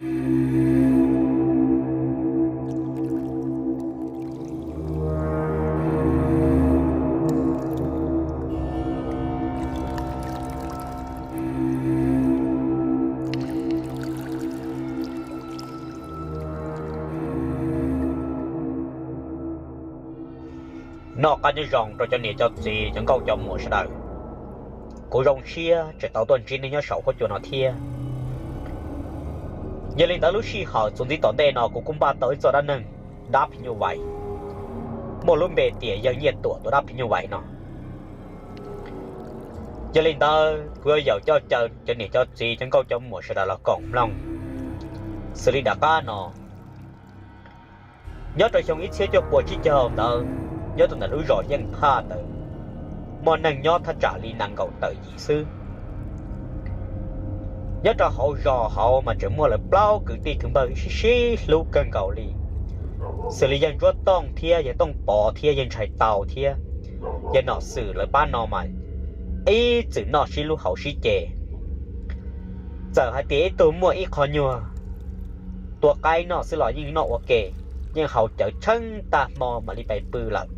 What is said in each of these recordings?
Noj qab nyob zoo rau cov niam cov txiv cov nkauj cov muam sawv daws. Kuv zoo siab tseem tau tuaj ntsib nej nyob saum huab cua no thiab. Yog li ntawd lub sij hawm txuas ntxiv tom ntej no kuv kuj npaj tau ib txoj dab neeg dab phim nyuj vais, muaj lub npe tias yawg Nyiaj Tuam tus dab phim nyuj vais no. Yog li ntawd kuv yuav yaum coj caw cov niam cov txiv cov nkauj cov muam sawv daws los koom mloog. Xws li dav qab no, nyob rau xyoo ib txhiab cuaj puas tsib caug ntawd, nyob rau ntawm lub zos Yeej Phaj ntawd, muaj neeg nyob thaj tsam li nees nkaum tawm yim xwb. Nyob rau hauv zos hauv mas tseem muaj lawv plaub kwv tij kwv npawg sib sib hlub kawg nkaus li, xws li yawg Ntsuab Tooj thiab yawg Tooj Pov thiab yawg Ntshai Tau thiab yawg Nom Xwm lawv pab no mas ib txwm noj sib hlub haus sib ce. Txawm hais tias ib tug muaj ib qho nyuag tua qaib noj xwb los yeej noj ua ke, yeej haus cawv tsheej tag hmo mam li pais pw lawm.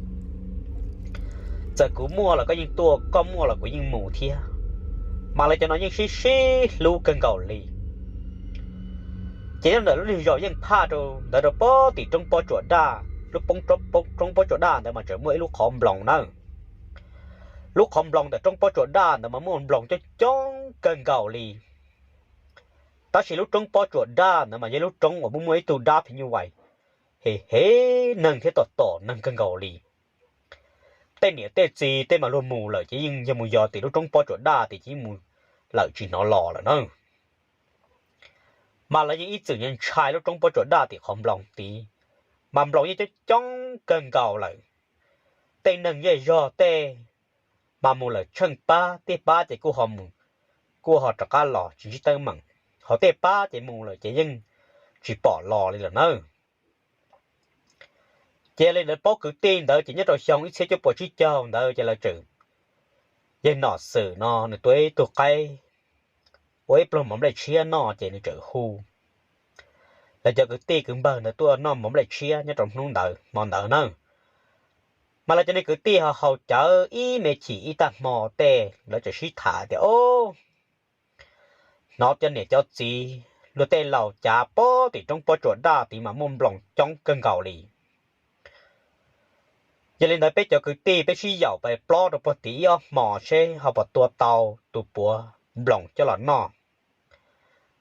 Txawm kuv muaj los koj yeej tuaj, koj muaj los kuv yeej mus thiab. Mas lawv cov no yeej sib sib hlub kawg nkaus li. Ces nyob ntawm lub niag zos Yeej Phaj rau ntawd rau pob tim roob pob tsuas daj, lub roob pob tsuas daj ntawd mas tseem muaj ib lub qhov nploos na. Lub qhov nploos ntawm roob pob tsuas daj ntawd mas muaj nploos coob coob kawg nkaus li. Tab sis lub roob pob tsuas daj ntawd mas yog lub roob uas muaj muaj ib tug dab phim nyuj vais hem hem neeg thiab tom tom neeg kawg nkaus li. Tej niam tej txiv tej mas luag mus lawm ces yeej yog mus yos tim lub roob pob tsuas daj tid ces yeej mus lawm tsis hnov los lawm na. Mas lawv yeej ib txwm ntshai lub roob pob tsuas daj tim qhov nploos tid, mas nploos yeej coob coob kawg nkaus lawm. Tej neeg zej zog tej mas mus lawm tsheej pab, tej pab ces kuj ho mus, kuj ho rov qab los tsis ntsib teeb meem, ho tej pab ces mus lawm ces yeej tsis pom los li lawm na. Ces li ntawd plaub kwv tij ntawd ces nyob rau xyoo ib txhiab cuaj puas tsib caug ntawd ces lawv tseem, yawg Nom Xwm no nws tua ib tug qaib, ua ib pluag mov nplej tshiab noj ces nws tseem hu lawv cov kwv tij kwv npawg ntawd tuaj noj mov nplej tshiab nyob rau hnub ntawd hmo ntawd na. Mas lawv cov niag kwv tij ho haus cawv ib me chim ib tag hmo tej lawv tseem sib tham tias, o, hnov cov niam cov txiv luag tej laus cav pob tim roob pob tsuas daj tid mas muaj nploos coob kawg nkaus li. Yog li ntawd peb cov kwv tij peb sib yaum pais plob rau puag tim ib ob hmos seb ho puas tua tau tus puav nploos coj los noj.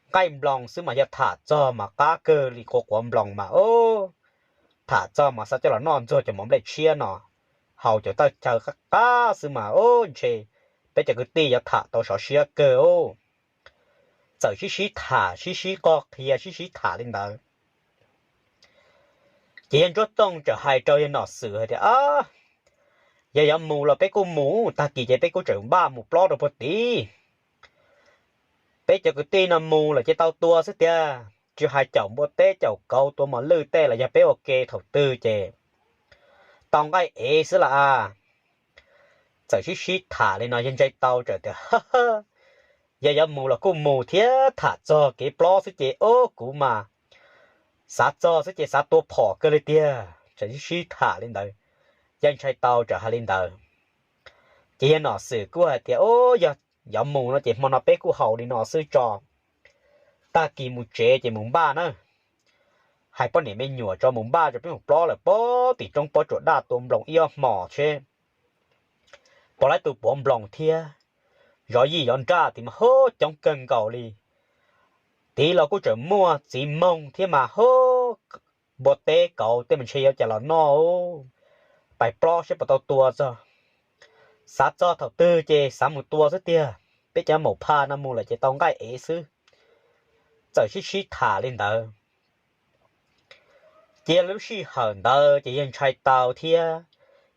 Nqaij nploos xwb mas yog tham txog mas qab kawg li, quav quav nploos mas o, tham txog mas xav coj los noj ntxuag cov mov nplej tshiab no, haus cov tawj chaw qab qab xwb mas o, ntshe peb cov kwv tij yuav tham tau sov siab kawg. Txawm sib sib tham sib sib qog qhia sib sib tham li ntawd. Ces yawg Ntsuab Tooj txawm hais rau yawg Nom Xwm hais tias, yog yuav mus los peb kuj mus, tag kis ces peb kuj tseem npaj mus plob rau puag tid. Peb cov kwv tij no mus lawm ces tau tua xwb tiag, tsis hais caum npua teb caum kauv tua mos lwj tej los yog peb ua ke thaum twg ces tau nqaij ev xwb las. Txawm sib sib tham li no yawg Ntshai Tau txawm tias, yog yuav mus los kuj mus thiab, tham txog kev plob xwb ces o, kuv mas xav txog xwb ces xav tua phom kawg li tiag. Txawm sib sib tham li ntawd, yawg Ntshai Tau txawm hais li ntawd. Ces yawg Nom Xwm kuj hais tias, o, yog yuav mus no ces hmo no peb kuj haus li no xwb tso, tag kis mus tsev ces mus npaj na. Hais poj niam me nyuam tso mus npaj tso, peb mus plob lawm pob tim roob pob tsuas daj tua nploos ib ob hmos seb puas laib tus puav nploos thiab. Zov yij zov nraj tid mas hub coob kawg nkaus li. Tid los kuj tseem muaj txiv moog thiab mas hub, npua teb kauv tej mas ntshe yuav cas los noj. Pais plob seb puas tau tua txog. Xav txog thaum twg ces xav mus tua xwb tiag, peb cov maum pha no mus lawm ces tau nqaij ev xwb. Txawm sib sib tham li ntawd. Cia lub sij hawm ntawd ces yawg Ntshai Tau thiab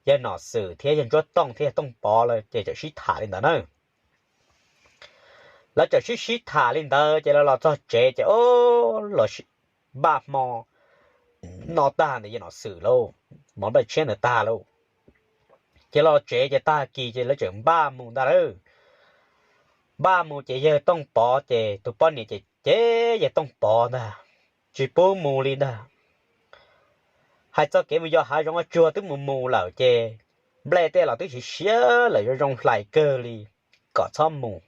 yawg Nom Xwm thiab yawg Ntsuab Tooj thiab yawg Tooj Pov lawv ces txawm sib tham li ntawd na. Lawv txawm sib sib tham li ntawd ces lawv los txog tsev ces o, los npaj hmo noj tag ntawd yawg Nom Xwm lauj, mov nplej tshiab ntawd tag lauj. Ces los tsev ces tag kis ces lawv txawm npaj mus ntag lauj. Npaj mus ces yawg Tooj Pov ces tus poj niam ces ces yawg Tooj Pov ntag tsis pub mus li ntag. Hais txog kev mus yos hav zoov hav tsuag twb mus mus lawm ces nplej tej los twb siav siav lawm, zoo zoo hlais kawg li, kom txhob mus.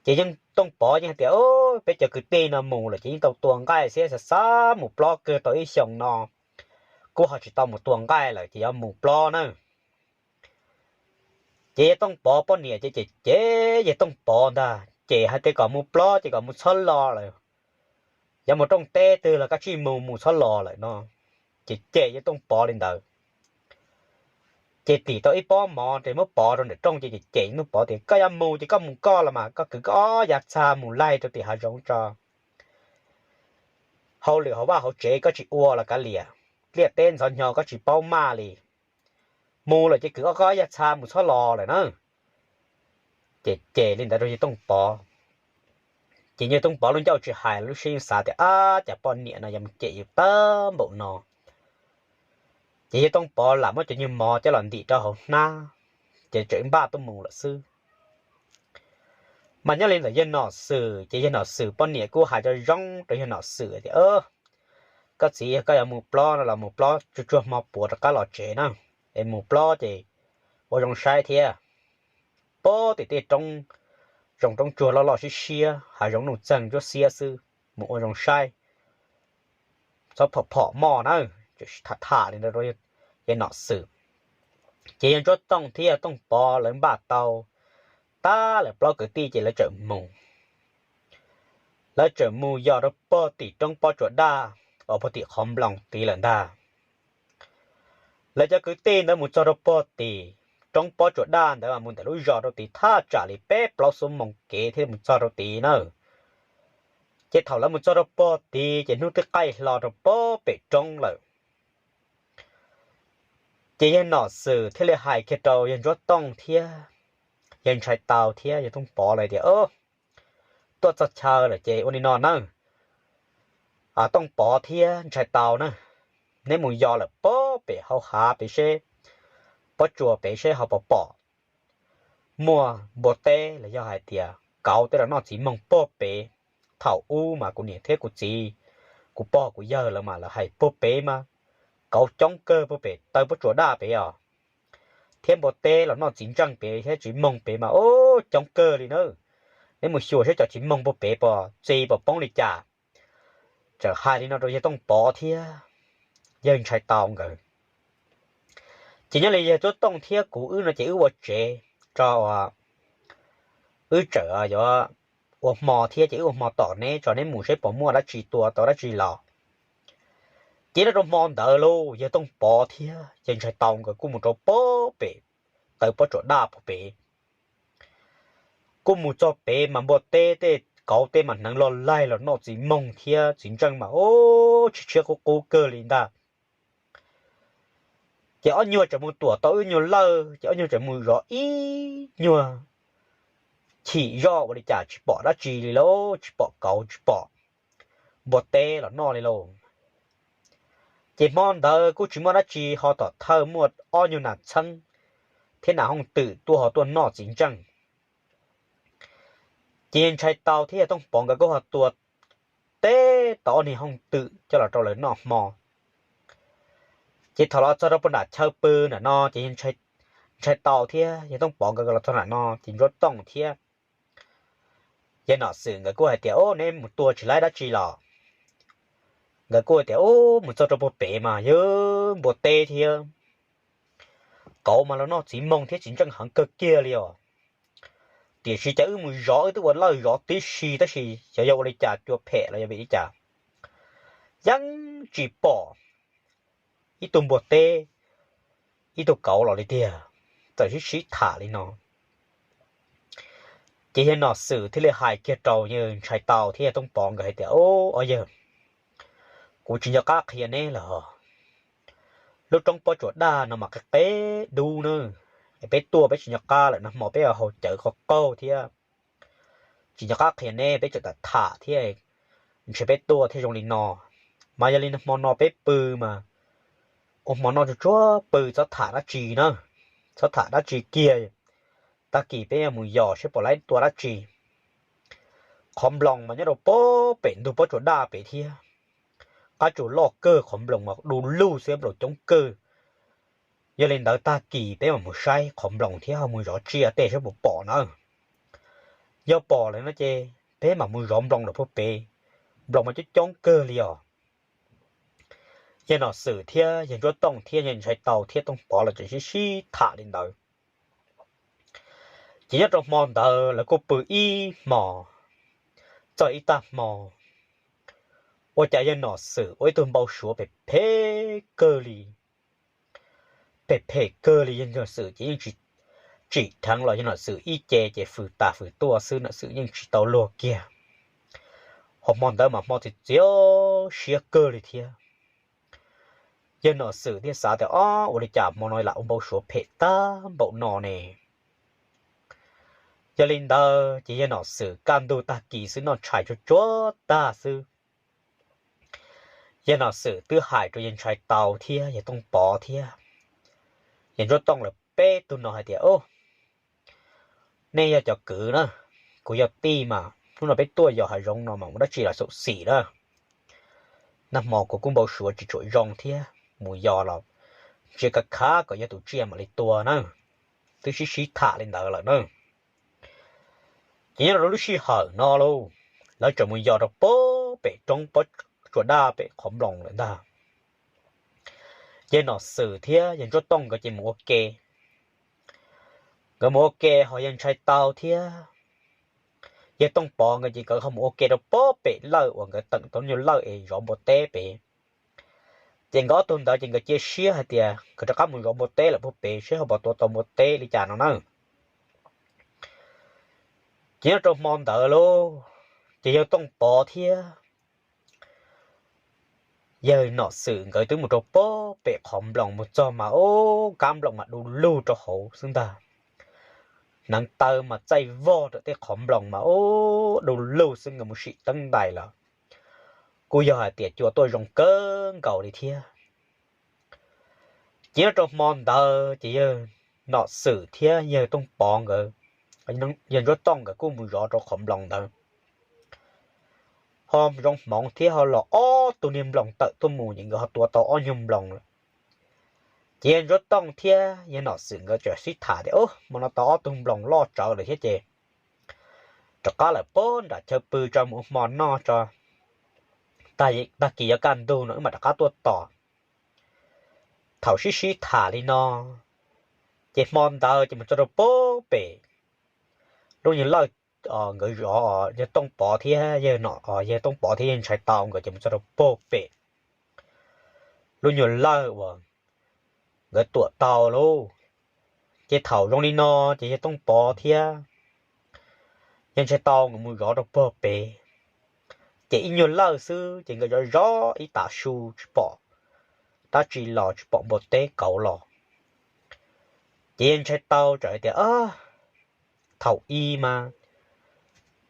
Ces yawg Tooj Pov yeej hais tias, peb cov kwv tij no mus lawm ces yeej tau tua nqaij xwb, xav xav mus plob kawg tau ib xyoos no, kuj ho tsis tau mus tua nqaij lawm ces yuav mus plob na. Ces yawg Tooj Pov poj niam ces cem cem yawg Tooj Pov ntag, cem hais tias kom mus plob ces kom mus txhob los lawm, yuav mus rooj teb twg los koj tsij mus, mus txhob los lawm no. Ces cem yawg Tooj Pov li ntawd. Ces tim tau ib pob mov ces muab pov rau ntawm rooj ces cem cem yawg Tooj Pov tias, koj yuav mus ces koj mus koj los mas, koj kwv koj ob yav txha mus laig rau tim hav zoov tso. Hauj lwm hauv vaj hauv tsev koj tsis ua los kav liam, liaj teb ntxhov hnyo koj tsis paub maj li. Mus lawm ces kwv ob koj yav txha mus txhob los lawm na. Ces cem li ntawd rau yawg Tooj Pov. Ces yawg Tooj Pov lub ncauj tsis hais, lub siab yeej xav tias, ab, cas poj niam no yuav mus cem yus tag npaum no. Ces yawg Tooj Pov lam muab cov nyuag mov coj los ntim rau hauv hnab, ces tseem npaj tuaj mus lawm xwb. Mas nyob li ntawm yawg Nom Xwm ces yawg Nom Xwm poj niam kuj hais zoo zoo rau yawg Nom Xwm tias, koj txiv, koj yuav mus plob no los mus plob tsuag tsuag hmo puav rov qab los tsev na, es mus plob ces ua zoo saib thiab. Pab tim tej roob, zoo roob tsuag loj loj siab siab, hav zoov nuj txeeg ntsuab xiab xwb, mus ua zoo saib, txhob phom phom moj na. Tham tham li ntawd rau yawg Nom Xwm. Ces yawg Ntsuab Tooj thiab yawg Tooj Pov lawv npaj tau, tab lawv plaub kwv tij ces lawv txawm mus. Lawv txawm mus yos rau pog tim roob pob tsuas daj uas pog tim qhov nploos tid lawm ntag. Lawv cov kwv tij ntawd mus txog rau pog tim roob pob tsuas daj ntawd mas mus ntawm lub zos rau tid thaj tsam li peb plaub xuab moos kev thiaj mus txog rau tid na. Ces thaum lawv mus txog rau pog tid ces hnub twb qaij hlo rau pog pem roob lawm. Ces yawg Nom Xwm thiaj li hais kiag rau yawg Ntsuab Tooj thiab yawg Ntshai Tau thiab yawg Tooj Pov lawv tias, tuaj txog chaw lawm ces ua li no na, Tooj Pov thiab Ntshai Tau na, neb mus yos lawm pog pem hauv hav pem seb, pob tsuas pem seb ho puas pom muaj npua teb los yog hais tias kauv tej los noj txiv moog pog pem. Thaum ub mas kuv niam thiab kuv txiv, kuv pog kuv yawg lawv mas lawv hais pog pem mas kauv coob kawg pog pem taw pob tsuas daj pem os, thiab npua teb los noj txiv ntseej pem thiab txiv moog pem mas ub coob kawg li na. Neb mus xyuas seb cov txiv moog pog pem puas txi puas poob li cas. Txawm hais li no rau yawg Tooj Pov thiab yawg Ntshai Tau nkawd. Ces nyob li yawg Ntsuab Tooj thiab kuv wb no ces wb ua tsev tso, wb txawm yuav ua hmo thiab ces wb ua hmo tom neb tso, neb mus seb puas muaj dab tsi tua tau dab tsi los. Ces nyob rau hmo ntawd lauj, yawg Tooj Pov thiab yawg Ntshai Tau nkawd kuj mus rau pog pem taw pob tsuas daj pog pem. Kuj mus txog pem mas npua teb tej kauv tej mas hneev loj laig los noj txiv moog thiab txiv ntseej mas ub tshiab tshiab qub qub kawg li ntag. Ces ob nyuag tseem mus tuam tau ib nyuag lawj, ces ob nyuag tseem mus zov ib nyuag chim zoj ua li cas tsis pom dab tsi li lauj, tsis pom kauv tsis pom npua teb los noj li lauj. Ces hmo ntawd kuj tsis muaj dab tsi, ho tom thawj muaj ob nyuag nas txheeb thiab nas hooj twm tuaj ho tuaj noj txiv ntseej. Ces yawg Ntshai Tau thiab yawg Tooj Pov nkawd kuj ho tua teb tau ob niag hooj twm coj los rau lawv noj hmo. Ces thaum los txog rau puag nram chaw pw nram no ces Ntshai Tau thiab yawg Tooj Pov nkawd los txog nram no ces Ntsuab Tooj thiab yawg Nom Xwm nkawd kuj hais tias, ub, neb mus tua tsis laib dab tsi los? Nkawd kuj tias, ub, mus txog rau puag pem mas yog npua teb thiab kauv mas los noj txiv moog thiab txiv ntseej heev kawg kiag li os. Tiam sis cas wb mus zov wb twb ua lawj zov tib si tab sis xyov yog ua li cas cua phem los yog vim li cas yeej tsis pom ib tug npua teb, ib tug kauv los li tiag. Txawm sib sib tham li no, ces yawg Nom Xwm thiaj li hais kiag rau yawg Ntshai Tau thiab yawg Tooj Pov nkawd hais tias, ob yawg, kuv tsis nco qab qhia neb lawm hos. Lub roob pob tsuas daj no mas qe qe dub na, es peb tuaj peb tsis nco qab lawm, nag hmo peb haus cawv qaug qaug thiab tsis nco qab qhia neb, peb tseem tham tham thiab ntshe peb tuaj thiaj zoo li no. Mas yog li nag hmo no peb pw mas ua hmo noj tsuag tsuag pw, txhob tham dab tsi na, txhob tham dab tsi kiag. Tag kis peb mus yos seb puas laib tua dab tsi. qhov nploos mas nyob rau pob pem ntug pob tsuas daj pem thiab. Qab tsuas loj kawg, qhov nploos mas du lug xwb, nploos coob kawg. Yog li ntawd tag kis peb mam mus saib qhov nploos thiab ho mus zov tsiaj tej saib puas pom na. Yog pom lawm no ces peb mam mus zov nploos lawm puag pem, nploos mas coob coob kawg li os. Yawg Nom Xwm thiab yawg Ntsuab Tooj thiab yawg Ntshai Tau thiab Tooj Pov lawv tseem sib sib tham li ntawd. Ces nyob rau hmo ntawd lawv kuj pw ib hmos, txog ib tag hmo, ua cas yawg Nom Xwm ua ib tug npau suav phem phem kawg li. Phem phem kawg li, yawg Nom Xwm ces yeej tsis tsim dheev los yawg Nom Xwm ib ce ces fws tas fws tuaj xwb, Nom Xwm yeej tsis tau luag kiag. Ho hmo ntawd mas hmo txiv txiav siab kawg li thiab. Yawg Nom Xwm thiaj xav tias, ob, ua li cas hmo no lam ua npau suav phem tag npaum no ne? Yog li ntawd ces yawg Nom Xwm kaj ntug tag kis xwb, noj tshais tsuag tsuag tag xwb, yawg Nom Xwm twb hais rau yawg Ntshai Tau thiab yawg Tooj Pov thiab yawg Ntsuab Tooj lawv peb tug no hais tias, nej yog cov kwv na, kuv yog tij mas hnub no peb tuaj yos hav zoov no mas ua dab tsi los xyuam xim na. Nag hmo kuv kuj npau suav tsis tshua zoo thiab, mus yos los ntsia kav khav kom yog tus tsiaj mam li tua na. Twb sib sib tham li ntawd lawm na. Ces nyob rau lub sij hawm no lauj, lawv tseem mus yos rau pob pem roob pob tsuas daj pem qhov nploos lawm ntag. Yawg Nom Xwm thiab yawg Ntsuab Tooj nkawd ces mus ua ke. Nkawd mus ua ke, ho yawg Ntshai Tau thiab yawg Tooj Pov nkawd ces nkawd ho mus ua ke rau pob pem lawj uas nkawd teem tau nyuag lawj es zov npua teb pem. Ces nkawd ob tug ntawd ces nkawd cia siab hais tias nkawd rov qab mus zov npua teb lawm puag pem seb ho puas tua tau npua teb li cas no na. Ces nyob rau hmo ntawd lauj, ces yawg Tooj Pov thiab yawg Nom Xwm nkawd twb mus rau pob pem qhov nploos, mus txog mas ub, kab nploos mas du lug rau hauv xwb ntag. Hneev taw mas txaij vog rau tej qhov nploos mas ub, du lug xwb, nkawd mus sim teeb ntais lawm kuj yog hais tias cua tuaj zoo kawg nkaus li thiab. Ces nyob rau hmo ntawd ces yawg Nom Xwm thiab yawg Tooj Pov nkawd, yawg Ntsuab Tooj nkawd kuj mus zov rau qhov nploos ntawd. Ho zoo hmoov thiab ho los ob tug niag nploos tawm tuaj mus ces nkawd ho tua tau ob nyuag nploos lawm. Ces yawg Ntsuab Tooj thiab yawg Nom Xwm nkawd txawm sib tham tias, hmo no tau ob tug nploos loj tsawv lawm thiab ces rov qab lawm pob nram chaw pw tso, mus ua hmo noj tso, tag kis yuav kaj ntug no wb mam rov qab tuaj tos. Thaum sib sib tham li no, ces hmo ntawd ces mus txog rau pob pem lub nyuag lawj, nkawd zov, yawg Tooj Pov thiab yawg Nom, yawg Tooj Pov thiab yawg Ntshai Tau nkawd ces mus txog rau pob pem lub nyuag lawj uas nkawd tuam tau lauj. Ces thaum zoo li no ces yawg Tooj Pov thiab yawg Ntshai Tau nkawd mus zov rau pob pem, ces ib nyuag lawj xwb ces nkawd zov zov ib tav su tsis pom dab tsi los, tsis pom npua teb kauv los. Ces yawg Ntshai Tau txawm hais tias, thaum ub mas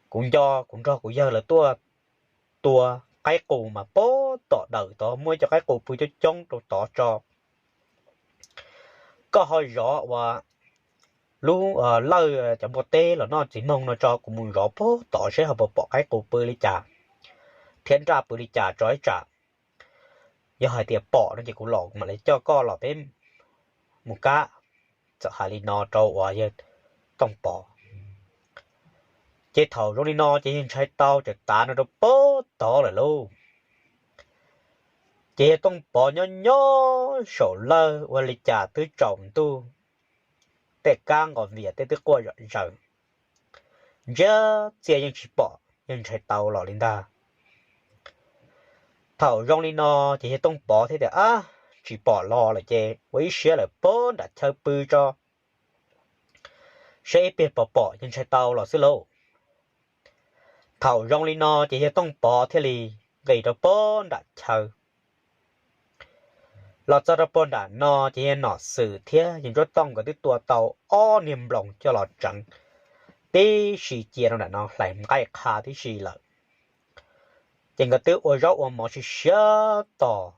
kuv nco kuv nrog kuv yawg lawv tuaj tua qaib qus mas pob tom dawm tod muaj ib co qaib qus pw coob coob rau tod tso. Koj ho zov uas lub lawj cov npua teb los noj txiv moog no tso, kuv mus zov pob tod seb ho puas pom qaib qus pw li cas thiab nraj pw li cas tso ib tsam. Yog hais tias pom no ces kuv los mam li coj koj los peb mus kab. Txawm hais li no rau uas yawg Tooj Pov. Ces thaum zoo li no ces yawg Ntshai Tau txawm tav no rau pob tod lawm lauj. Ces yawg Tooj Pov nyob nyob saum lawj ua li cas twb tsaus ntuj, tej kab nqos vias tej twb quaj zom zaws, ntsiab txiaj yeej tsis pom yawg Ntshai Tau los li ntag. Thaum zoo li no ces yawg Tooj Pov thiaj tias, ab, tsis pom los lawm ces ua ib siab lawm pob nram chaw pw tso, saib ib pliag pom pom yawg Ntshai Tau los xwb lauj. Thaum zoo li no ces yawg Tooj Pov thiaj li nqis rau pob nram chaw. Los txog rau puag nram no ces yawg Nom Xwm thiab yawg Ntsuab Tooj nkawd twb tua tau ob niag nploos coj los tseev tib si cia rau nram no hlais nqaij qha tib si lawm. Ces nkawd twb ua zaub ua mov siav siav tos,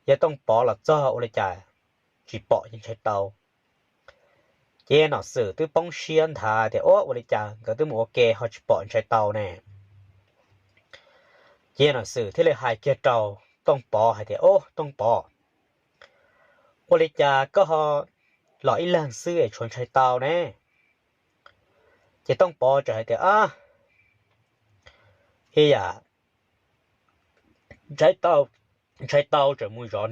yawg Tooj Pov los txog ua li cas tsis pom yawg Ntshai Tau. Ces Nom Xwm twb poob siab nthav tias, Ua, ua li cas nkawd twb mus ua ke ho tsis pom Ntshai Tau ne? Ces Nom Xwm thiaj li hais kiag rau Tooj Pov hais tias, Ub, Tooj Pov, ua li cas koj ho los ib leeg xwb es tshuav Ntshai Tau ne? Ces Tooj Pov txawm hais tias, Ab, ib yam Ntshai Tau, Ntshai Tau tseem mus zov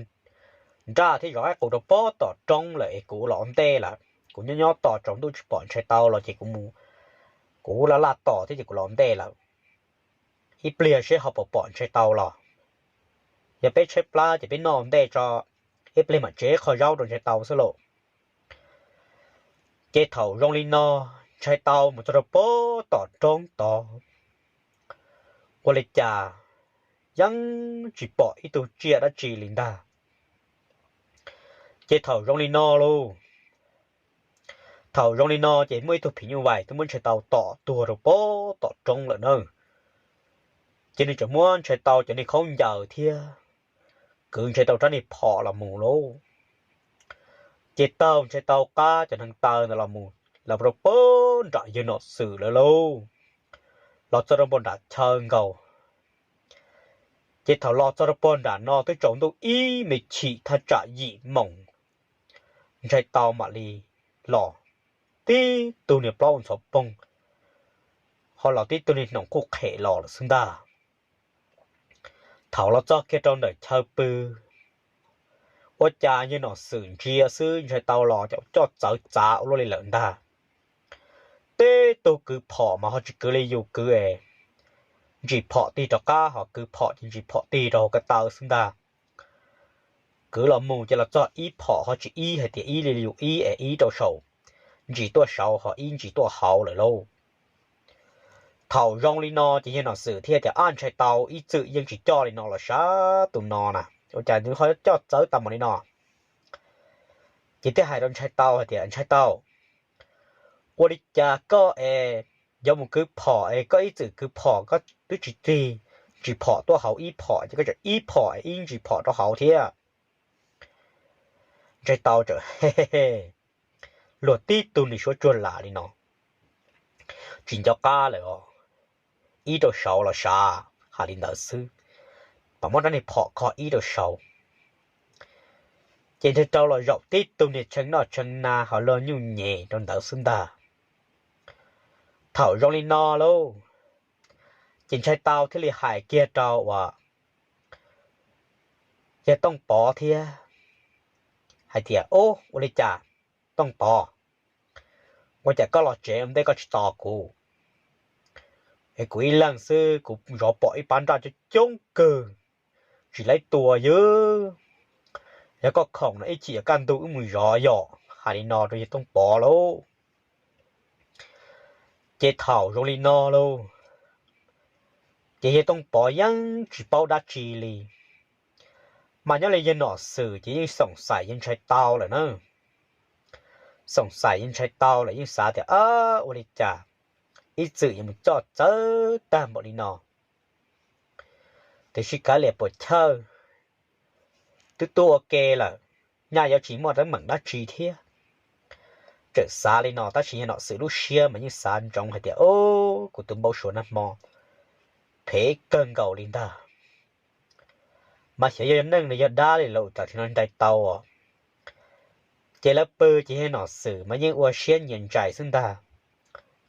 nraj thiab zov qaib qus rau pob tom roob lawm es kuv los ua ntej lawm. Kuv nyob nyob tos tsaus ntuj tsis pom Ntshai Tau los ces kuv mus, kuv laj laj tos thiab ces kuv los ua ntej lawm. Ib pliag seb ho puas pom Ntshai Tau los. Yog peb tshaib plab ces peb noj ua ntej tso, ib pliag mam tsev qho zaub rau Ntshai Tau xwb lauj. Ces thaum zoo li no, Ntshai Tau mus txog rau pob tom roob tod, ua li cas yeej tsis pom ib tug tsiaj dab tsi li ntag. Ces thaum zoo li no lauj, thaum zoo li no ces muaj ib tug phim nyuj vais twb muab Ntshai Tau tom tuag rau pob tom roob lawm na. Ces nws tseem muab Ntshai Tau cov niag khaub ncaws thiab kwv Ntshai Tau rab niag phom los mus lauj. Ces taug Ntshai Tau qab cov hneev taw ntawd los mus, los rau pob nram yawg Nom Xwm lawv lauj, los txog rau puag nram chaw nkaus. Ces thaum los txog rau puag nram no twb tsaus ntuj ib me chim thaj tsam yim moos, Ntshai Tau mam li los tib tug niag plaub ntxhov poog, ho los tib tug niag hnoos quj qhem los lawm xwb ntag. Thaum los txog kiag rau ntawm chaw pw, ua cas yawg Nom Xwm ntsia xwb Ntshai Tau los coj txawv txav ua luaj li lawm ntag. Tib tug kwv phom mas ho tsis kwv li yus kwv es ntsis phom tig rov qab, ho kwv phom ces ntsis phom tig rau hauv ko taw xwb ntag. Kwv los mus ces los txog ib phom ho tsis ib hais tias ib li yus ib es ib rau saum, ntsis tuaj saud ho ib ntsis tuaj hauv lawm lauj. Thaum zoo li no ces yawg Nom Xwm thiaj tias, Ab, Ntshai Tau, ib txwm yeej tsis coj li no los sav tus no na, ua cas nws ho coj txawv tas npaum li no? Ces thiaj hais rau Ntshai Tau hais tias, Ntshai Tau, ua li cas koj es yuav mus kwv phom es koj ib txwm kwv phom koj twb tsis tig ntsis phom tuaj hauv ib phom, ces koj tseem ib phom es ib ntsis phom rau hauv thiab? Ntshai Tau txawm, luag tib tug niag suab tsuag lam li no, tsis nco qab lawm os, ib rau saud los sav, hais li ntawd xwb, pam muab rab niag phom kho ib rau saud. Ces Ntshai Tau los zaum tib tug niag tshee noj tshee na ho luag nyuj nyem rau ntawd xwb ntag. Thaum zoo li no lauj, ces Ntshai Tau thiaj li hais kiag rau uas yawg Tooj Pov thiab hais tias, Ub, ua li cas Tooj Pov, ua cas koj los tsev ua ntej koj tsis tos kuv? Es kuv ib leeg xwb kuv zov pom ib pab nraj coob coob kawg, tsis laib tua yog, yog koj khoom no ib chim yuav kaj ntug wb mus zov yom, hais li no rau yawg Tooj Pov lauj. Ces thaum zoo li no lauj, ces yawg Tooj Pov yeej tsis paub dab tsi li, mas nyob li yawg Nom Xwm ces yeej xoom xaim yawg Ntshai Tau lawm na. Xoom xaim yawg Ntshai Tau lawm yeej xav tias, Ab, ua li cas ib txwm yuav mus coj txawv tag npaum li no? Tiam sis kav liam puas chawj, twb tuaj ua ke lawm, nyaj yuav tsis muaj teeb meem dab tsi thiab. Txawm xav li no tab sis yawg Nom Xwm lub siab mas yeej xav ntsoov hais tias, Ub, kuv tus npau suav nag hmo phem kawg nkaus li ntag. Mas xyov yog neej los yog dab li lawm, tam sim no Ntshai Tau os. Ces lawv pw ces yawg Nom Xwm mas yeej ua siab nyias ntsais xwb ntag.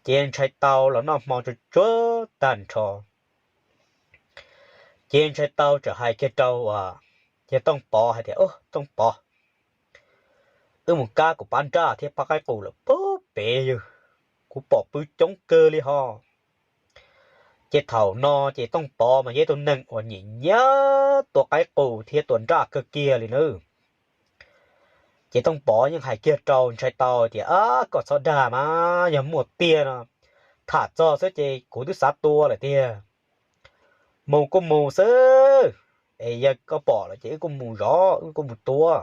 Ces Ntshai Tau los noj hmo tsuag tsuag tag nrho. Ces Ntshai Tau txawm hais kiag rau uas yawg Tooj Pov hais tias, Tooj Pov, wb mus kab kuv pab nraj thiab pab qaib qus lawm puag pem yog, kuv pom pw coob kawg li ho. Ces thaum no ces Tooj Pov mas yog ib tug neeg uas nyiam nyiam tua qaib qus thiab tua nraj kawg kiag li na. Ces Tooj Pov yeej hais kiag rau Ntshai Tau tias, Ab, koj txhob dag mas, yog muaj tiag no, tham txog xwb ces kuv twb xav tua lawm tiag. Mus kuj mus xwb, es yog koj pom lawm ces wb kuj mus zov, wb kuj mus tua.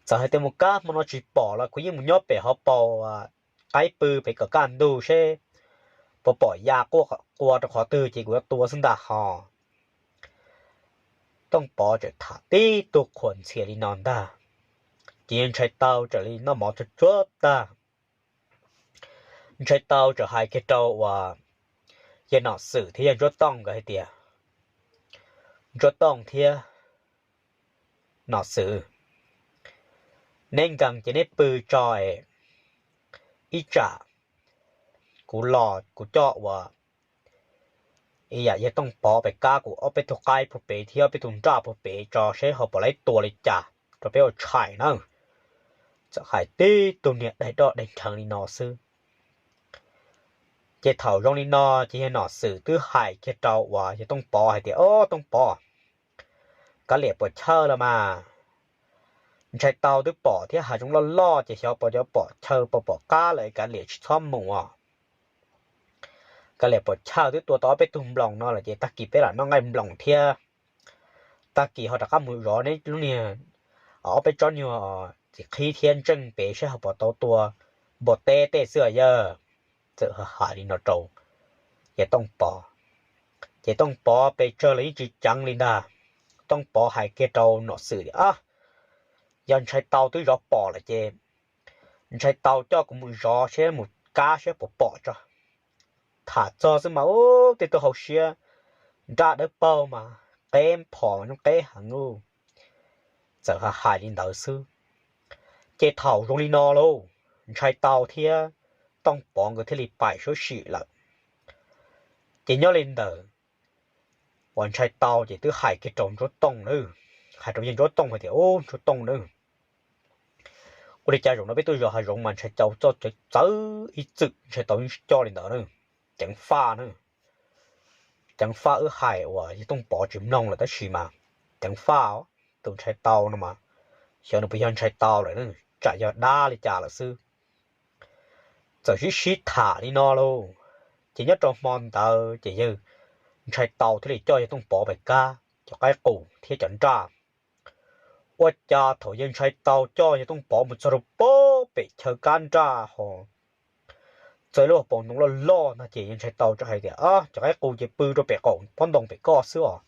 Txawm hais tias mus kab hmo no tsis pom los kuv yeej mus nyob pem hauv paus qaib pw pem kom kaj ntug seb puas pom ya qua rau qhov twg ces kuv yuav tua xwb ntag ho. Tooj Pov txawm tham tib tug qhuas ntxhias li no ntag. Ces yawg Ntshai Tau txawm li noj mov tsuag tsuag tag, Ntshai Tau txawm hais kiag rau uas yawg Nom Xwm thiab yawg Ntsuab Tooj nkawd hais tias, Ntsuab Tooj thiab Nom Xwm, neb nkees ces neb pw tso es ib tsam kuv los kuv coj uas ib yam yawg Tooj Pov pem kab kuv ob peb tug qaib puag pem thiab ob peb tug nraj puag pem tso seb ho puas laib tua li cas rau peb ua tshais na. Txawm hais tib tug niag daig doj daig nrheev li no xwb. Ces thaum zoo li no ces yawg Nom Xwm twb hais kiag rau uas yawg Tooj Pov hais tias, Au Tooj Pov, kav liam puas chawj los mas, Ntshai Tau twb pom thiab hav zoov loj loj ces xyov puas cov pom chaw puas pom qab lawm, kav liam tsis txhob mus os. Kav liam puas chawj, twb tua tau ob peb tug nploos no lawm ces tag kis peb lam noj nqaij nploos thiab. Tag kis ho rov qab mus zov neb lub niag ob peb tsob nyuag txiv qhib thiab ntseej pem seb ho puas tau tua npua teb tej xwb os yawg. Txawm hais li no rau yawg Tooj Pov, ces Tooj Pov pes tsawg los yeej tsis ceev li ntag. Tooj Pov hais kiag rau Nom Xwm tias, Yog Ntshai Tau twb zov pom lawm ces Ntshai Tau coj kuv mus zov seb mus kab seb puas pom tso. Tham txog xwb mas ub, tej tug hauv siab nraj dawb paug mas qeb phom mas nyob qeb heev ub. Txawm hais li ntawd xwb, ces thaum zoo li no lauj, Ntshai Tau thiab Tooj Pov nkawd thiaj li pais suab sim lawm. Ces nyob li ntawd uas Ntshai Tau ces twb hais kiag rau Ntsuab Tooj na, hais rau yawg Ntsuab Tooj hais tias, Ub Ntsuab Tooj na, ua li cas zaum no peb tuaj zov hav zoov mas Ntshai Tau coj txawv txawv ib txwm Ntshai Tau yeej tsis coj li ntawd na. Ceev faj na, ceev faj wb hais uas yawg Tooj Pov tsis mloog lawm tab sis mas ceev faj, tus Ntshai Tau no mas xyov nws puas yog Ntshai Tau lawm, tsam yog dab li cas lawm xwb. Txawm sib sib tham li no lauj, ces nyob rau hmo ntawd ces yawg Ntshai Tau thiaj li coj yawg Tooj Pov pem kab cov qaib qus thiab cov nraj. Ua cas thaum yawg Ntshai Tau coj yawg Tooj Pov mus txog rau pem chaw kab nraj ho txawm lub hauv paus ntoo loj loj ntag ces yawg Ntshai Tau txawm hais tias, Cov qaib qus ces pw rau pem qaum pob ntoo pem koj xwb os.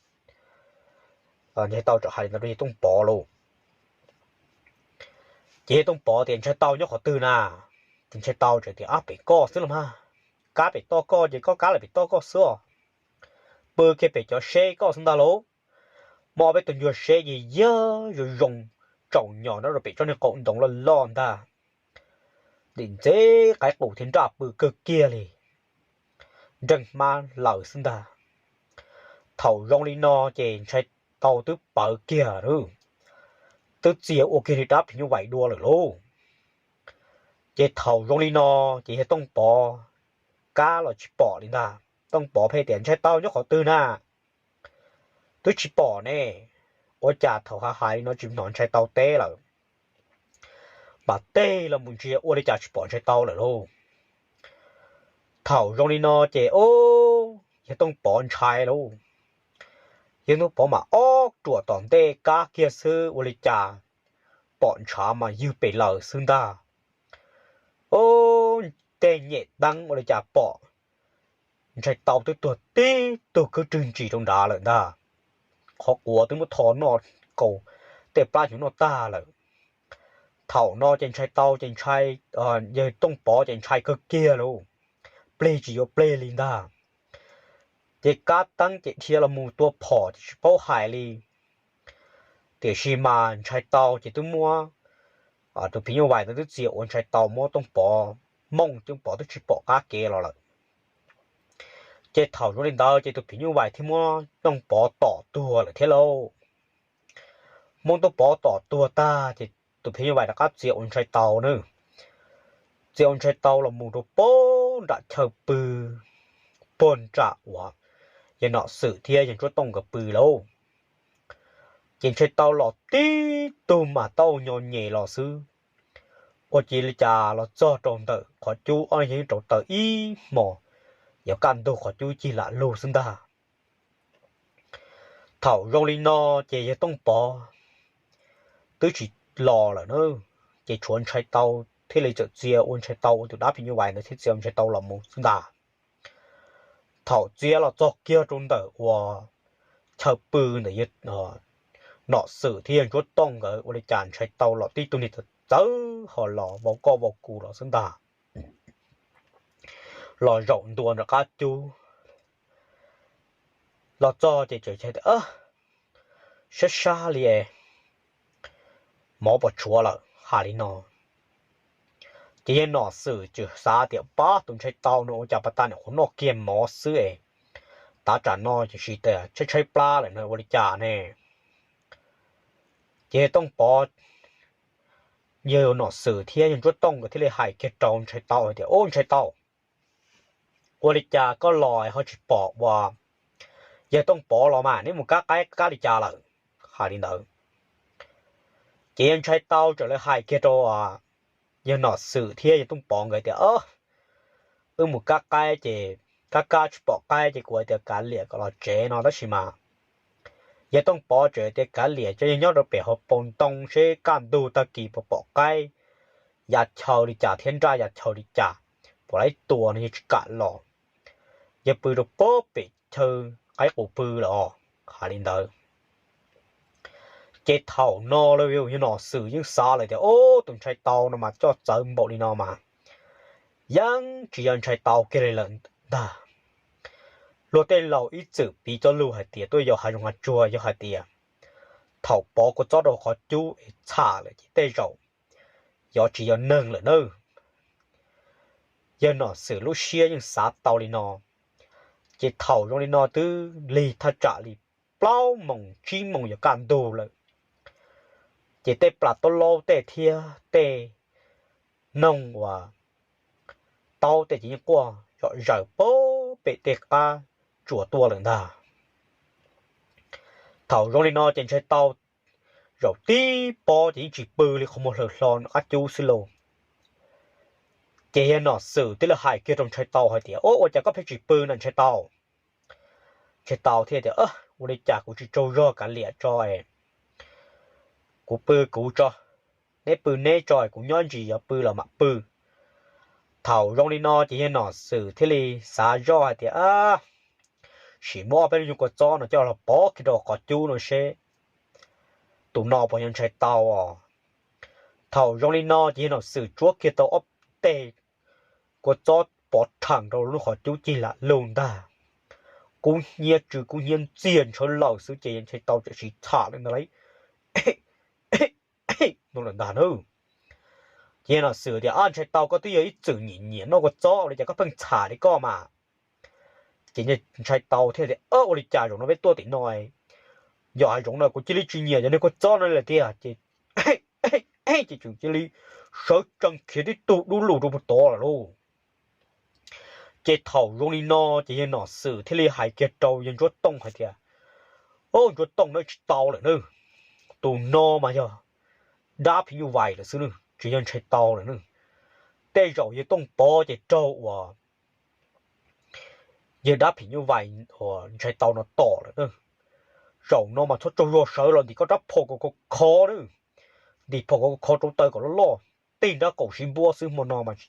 Ntshai Tau txawm hais li ntawd rau yawg Tooj Pov lauj. Ces yawg Tooj Pov tias, Ntshai Tau nyob qhov twg na? Ces Ntshai Tau txawm tias, Ab, pem koj xwb los mas, kab pem toj koj ces koj kab lawm pem toj koj xwb os. Pw kiag pem cov seb koj xwb ntag lauj. Muaj ob peb tug ncua seb yig yag zoo zoo tsaus nyos nyob rau pem tsob niag qaum ntoo loj loj ntag. Nim ntxeb qaib qus thiab nraj pw kawg kiag li, nreeg hmab laws xwb ntag. Thaum zoo li no ces Ntshai Tau twb pawv kiag, twb txia ua kiag li rab phim nyuj vais dua lawm lauj. Ces thaum zoo li no ces yawg Tooj Pov kab los tsis pom li ntag. Tooj Pov pheej tias, Ntshai Tau nyob qhov twg na? Twb tsis pom ne. Ua cas thaum hais hais li no tsis hnov Ntshai Tau teb lawm? Mas tej los mus ntsia ua li cas tsis pom Ntshai Tau lawm lauj. Thaum zoo li no ces ub, yawg Tooj Pov ntshai lauj. Yawg Tooj Pov mam ob ruam tom ntej kab kiag xwb ua li cas pom ntshav mas ywg pes lawm xwb ntag. Ub, tej nyem teeb ua li cas pom Ntshai Tau twb tuag tib tug kwj rwg ntsis rau nrad lawm ntag. Qhov quav twb muab tho noj, kaus tej plab hnyuv noj tag lawm. Thaum no ces Ntshai Tau ces ntshai, yawg Tooj Pov ces ntshai kawg kiag lauj, plig tsis yuav plig li ntag. Ces kab teeb ces dhia los mus tua phom ces tsis paub hais li. Tiam sis mas Ntshai Tau ces twb muab tus phim nyuj vais ntawd twb txia ua Ntshai Tau muab Tooj Pov mooj, Tooj Pov twb tsis pom qab kev los lawm. Ces thaum zoo li ntawd ces tus phim nyuj vais thiaj muab Tooj Pov tom tuag lawm thiab lauj. Muab Tooj Pov tom tuag tag ces tus phim nyuj vais rov qab txia ua Ntshai Tau na. Txia ua Ntshai Tau los mus rau pem nram chaw pw, puag nram uas yawg Nom Xwm thiab yawg Ntsuab Tooj nkawd pw lauj. Ces Ntshai Tau los tib tug mas tau nyo nyem los xwb. Ua cia li cas los txog rau ntawm qhov cub ob yawg yeej rau taws ib hmos, yuav kaj ntug qhov cub cig lam lug xwb ntag. Thaum zoo li no ces yawg Tooj Pov twb tsis los lawm na, ces tshuav Ntshai Tau thiaj li txawm txia ua Ntshai Tau ua tus dab phim nyuj vais ntawd thiab txia ua Ntshai Tau los mus xwb ntag. Thaum txia los txog kiag rau ntawm uas chaw pw ntawm yawg Nom Xwm thiab yawg Ntsuab Tooj nkawd ua li cas ntshai tau los tib tug niag txawv txawv ho los vau koj vau kuv los xwb ntag. Los zaum ntua nram qab cub, los txog ces tseem tias, sab sab li, mov puas tshuav lawm, hais li no. Ces yawg Nom Xwm tseem xav tias, pab, tus ntshai tau no ua cas pas tas nim qhuav noj kiag mov xwb es, tav tsam no ces sis tas tshaib tshaib plab lawm no ua li cas ne. Ces yawg Tooj Pov, yawg Nom Xwm thiab yawg Ntsuab Tooj nkawd thiaj li hais kiag rau ntshai tau hais tias, ub, ntshai tau, ua li cas koj los ho tsis pom ua yawg Tooj Pov los mas, neb mus kab qaib kab li cas lawm, hais li ntawd. Ces yawg ntshai tau txawm li hais kiag rau yawg Nom Xwm thiab yawg Tooj Pov nkawd tias, wb mus kab qaib ces kab kab tsis pom qaib ces kuv hais tias kav liam kom los tsev no tab sis mas yawg Tooj Pov tseem tias kav liam tso yawg nyob rau pem hauv paus ntoo seb kaj ntug tag kis puas pom qaib ya chaw li cas thiab nraj ya chaw li cas, puas laib tua no yawg tsis kam los, yawg pw rau pem chaw qaib qus pw lawm os, hais li ntawd. Ces thaum no lawm yawg Nom Xwm yeej xav lawm tias, ub, tus ntshai tau no mas coj txawv npaum li no mas yeej tsis yog ntshai tau kiag li lawm ntag. Luag tej laus ib txwm piv cov lus hais tias tuaj yog hav zoov hav tsuag yog hais tias thaum pov kua txob rau qhov cub es txham lawm ces tej zaum yuav tsis yog neeg lawm nawb. Yawg Nom Xwm lub siab yeej xav tau li no. Ces thaum zoo li no twb lig thaj tsam li plaub moos tsib moos yuav kaj ntug lawm, ces tej plas taub laub tej thiab tej noog uas taub tej ces yeej quaj zom zaws pem tej qab tsuas tuaj lawm ntag. Thaum zoo li no ces ntshai tau zaum tib pob ces yeej tsis pw li, qhov muag hlaws hlo qab cub xwb lauj. Ces yawg Nom Xwm thiaj li hais kiag rau ntshai tau hais tias, ub, ua cas koj pheej tsis pw na ntshai tau? Ntshai tau thiaj tias, ua li cas kuv tsis tsaug zog kav liam tso, kuv pw kuv tso, neb pw neb tso, kuv nyob ntsis yuav pw los mam pw. Thaum zoo li no ces yawg Nom Xwm thiaj li xav zoj hais tias, sim muab ob peb lub nyuag kua txob no coj los pov kiag rau qhov cub no seb tus no puas yog ntshai tau os. Thaum zoo li no ces yawg Nom Xwm tsuab kiag tau ob teg kua txob pov rhees rau lub qhov cub cig lam lug ntag. Kub hnyiab tsw kub hnyiab ntxiag ntshawv lawm xwb ces ntshai tau txawm siv txham li ntag lauj. Ces yawg Nom Xwm tias, ntshai tau, koj twb yog ib txwm nyiam nyiam noj kua txob ua li cas koj pheej txham li koj mas? Ces ntshai tau thiaj tias, ua li cas zaum no peb tuaj tim no, yog hav zoov no kuv cia li tsis nyiam cov niag kua txob no li lawm tiag. Ces ces tseem cia li sawv tsees khiav tib tug dub lug rau puag tod lawm lauj. Ces thaum zoo li no ces yawg Nom Xwm thiaj li hais kiag rau yawg Ntsuab Tooj hais tias, ub, Ntsuab Tooj, neb tsis tau lawm nawb, tus no mas yog dab phim nyuj vais lawm xwb nawb, tsis yog ntshai tau lawm nawb. Tej zaum yawg Tooj Pov ces raug uas yawg dab phim nyuj vais uas ntshai tau no tom lawm nawb. Zaum no mas txhob tsaug zog sawv los ntim koj rab phom kom khov khov nawb, ntim phom kom khov khov rau taw kom loj loj, tig nrab qaum sib npuab xwb hmo no mas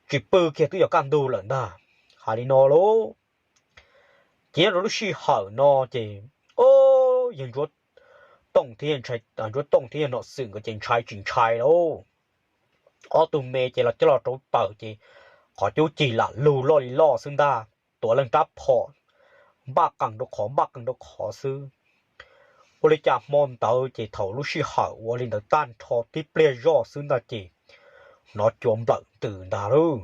tsis pw kiag twb yog kaj ntug lawm ntag. Hais li no lauj. Ces nyob rau lub sij hawm no ces, o, yawg Ntsuab Tooj thiab, Ntsuab Tooj thiab yawg Nom Xwm nkawd ces ntshai tsis ntshai lauj. Ob tug me ces los coj los rauv taws ces qhov cub cig lam lug loj li loj xwb ntag, tuav leej rab phom npaj qees rau qhov npaj qees rau qhov xwb. Ua li cas hmo ntawd ces thaum lub sij hawm ua li ntawd tag nrho tib pliag zoj xwb ntag ces hnov cua nplawm ntws ntag lauj.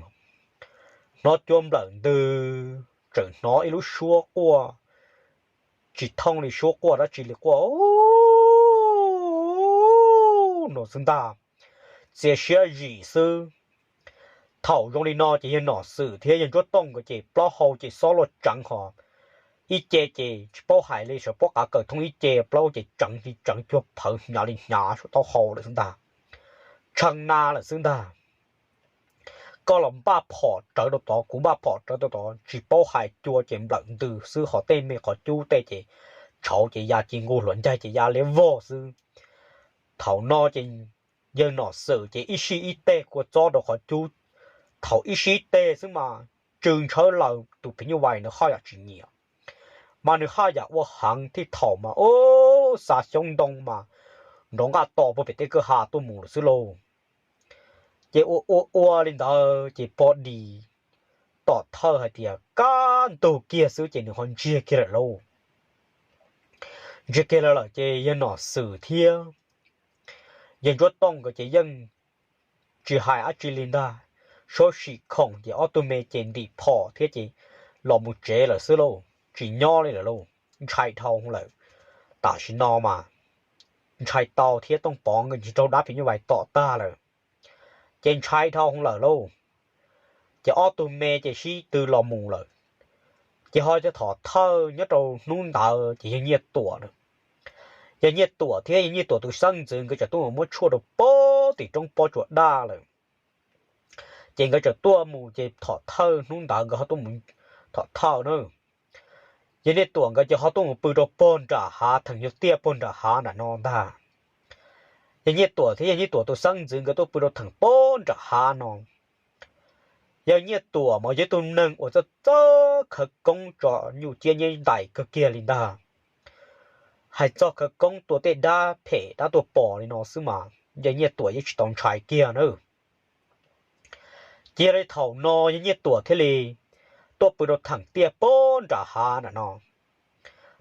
Hnov cua nplawm ntws, tseem hnov ib lub suab quaj tsis thooj li, suab quaj dab tsi li, quaj no xwb ntag, txias siab zim xwb. Thaum zoo li no ces yawg Nom Xwm thiab yawg Ntsuab Tooj nkawd ces plaub hau ces xob luaj tseev ho, ib ce ces tsis paub hais li, sawv pob qav kawm thooj ib ce, plaub ces tseev li tseev, cuag phawv hnyav li hnyav saum taub hau lawm xwb ntag, tshee na lawm xwb ntag. Koj los npaj phom rawv rau tod, kuv npaj phom rawv rau tod, tsis paub hais, cua ces nplawm ntws xwb, ho tej me qhov cub tej ces tshauv ces ya ci nqus, hluav ncaig ces ya liab vog xwb. Thaum no ces yawg Nom Xwm ces ib sij ib teg kua txob rau qhov cub, thaum ib sij ib teg xwb mas tsw ntshawv laws, tus phim nyuj vais nws haj yam tsis nyiam, mas nws haj yam ua heev thiab. Thaum mas, o, xa xyoob ntoo mas nrov nqaj to puag pem tej kwj ha tuaj mus lawm xwb lauj. Ces ua ua ua li ntawd ces pog dis tom thawj hais tias kaj ntug kiag xwb ces nws ho ntsiag kiag lawm lauj. Ntsiag kiag lawm lawm ces yawg Nom Xwm thiab yawg Ntsuab Tooj nkawd ces yeej tsis hais dab tsi li ntag, sawv sim khoom ces ob tug me ces ntim phom thiab ces los mus tsev lawm xwb lauj, tsis nyob li lawm lauj, ntshai dhau lawm. Tam sim no mas Ntshai Tau thiab Tooj Pov nkawd ntsis raug dab phim nyuj vais tom tag lawm, ces ntshai dhau lawm lauj. Ces ob tug me ces sib tw los mus lawm. Ces ho cov thom thawj nyob rau hnub ntawd ces yawg Nyiaj Tuam, yawg Nyiaj Tuam thiab yawg Nyiaj Tuam tus xeeb ntxwv nkawd tseem tuaj mus muab tshuaj rau pem tim roob pob tsuas daj lawm. Ces nkawd tseem tuaj mus ces thom thawj hnub ntawd nkawd ho tuaj mus, thom thawj na, yawg Nyiaj Tuam nkawd ces ho tuaj mus pw rau pog nram hav theem nyuag tiaj pog nram hav nram no ntag. Yawg Nyiaj Tuam thiab yawg Nyiaj Tuam tus xeeb ntxwv nkawd tuaj pw rau theem pog nram hav no. Yawg Nyiaj Tuam mas yog ib tug neeg uas txawj txawj khawv koob tso nyuj ciab nyuj ntais kawg kiag li ntag. Hais txog khawv koob tua tej dab phem dab tuag pom li no xwb mas yawg Nyiaj Tuam yeej tsis tau ntshai kiag na. Cia li thaum no yawg Nyiaj Tuam thiaj li tuaj pw rau theem tiaj pog nram hav nram no,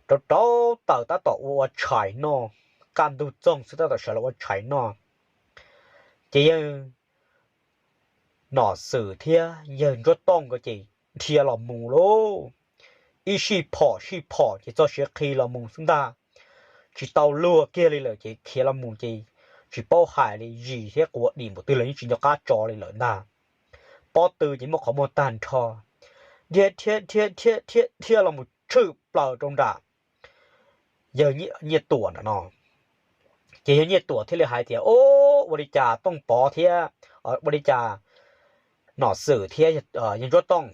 rau rau taws tab tom ua ua tshais noj, kaj ntug txoog xwb tab tom sawv los ua tshais noj. Ces yawg Nom Xwm thiab yawg Ntsuab Tooj nkawd ces dhia los mus lauj, ib sij phom sij phom ces txog siav qhi los mus xwb ntag. Tsis tau luag kiag li lawm ces khiav los mus ces tsis paub hais li, zis thiab quav dim npaum twg los yeej tsis nco qab tso li lawm ntag. Pob tw ces muaj qhov muag tag nrho, dhia dhia dhia dhia dhia dhia los mus tshwm plaws rau nram yawg Nyiaj Tuam nram no. Ces yawg Nyiaj Tuam thiaj li hais tias, Ub, ua li cas Tooj Pov thiab, ua li cas Nom Xwm thiab yawg Ntsuab Tooj,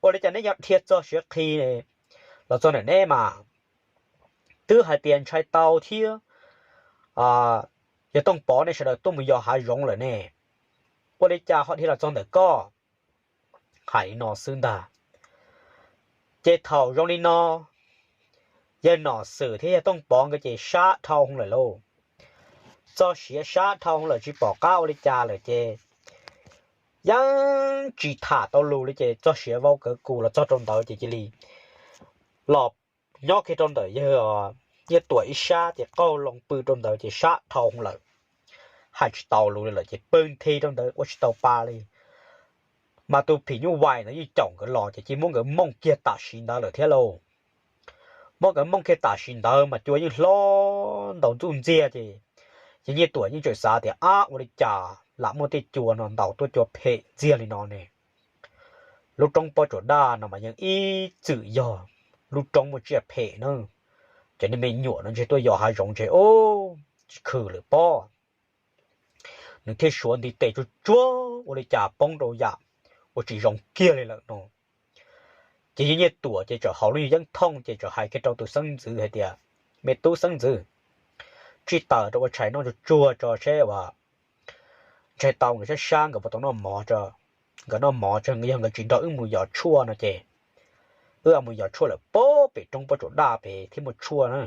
ua li cas neb yog dhia txog siav qhi los txog ntawm neb mas? Twb hais tias Ntshai Tau thiab yawg Tooj Pov nej sawv daws tuaj mus yos hav zoov lawm ne, ua li cas ho dhia los txog ntawm koj? Hais li no xwb ntag. Ces thaum zoo li no, yawg Nom Xwm thiab yawg Tooj Pov nkawd ces sab dhau lawm lauj. Txog siav sab dhau lawm tsis pom qab ua li cas lawm ces yeej tsis tham tau lus li ces txog siav vau kawv kus los txog rau ntawd ces cia li los nyob kiag rau ntawm yawg Nyiaj Tuam ib sab ces qaug loo pw rau ntawd ces sab dhau lawm. Hais tsis tau lus li lawm ces pw nthi rau ntawd ua tsis tau pa li. Mas tus phim nyuj vais ntawd yeej caum nkawd los ces cia muab nkawd mooj kiag tam sim ntawd lawm thiab lauj. Muab nkawd mooj kiag tam sim ntawd mas cua yeej hlob ntaus ntxuj ntxiag ces yawg Nyiaj Tuam yeej tseem xav tias, Ab, ua li cas lam muaj tej cua no ntaus tuaj cua phem ntxiag li no ne? Lub roob pob tsuas daj no mas yeej ib txwm yog lub roob muaj tsiaj phem na. Cov niag me nyuam no ntshe tuaj yos hav zoov ntshe ub tsis khw lawm pob. Nws thiaj suav ntiv tes tsuag tsuag ua li cas poob rau yam uas tsis zoo kiag li lawm no. Ces yawg Nyiaj Tuam ces txawm haus lub yeeb thooj ces txawm hais kiag rau tus xeeb ntxwv hais tias, Me tub xeeb ntxwv, tsij taws rau ua tshais noj tsuag tsuag tso seb uas Ntshai Tau nkawd sab sab nkawd puas tau noj mov tso. Nkawd noj mov tso, yog nkawd tsis nrog wb mus yos tshuaj no ces wb mus yos tshuaj lawm pob pem roob pob tsuas daj pem thiab muaj tshuaj na.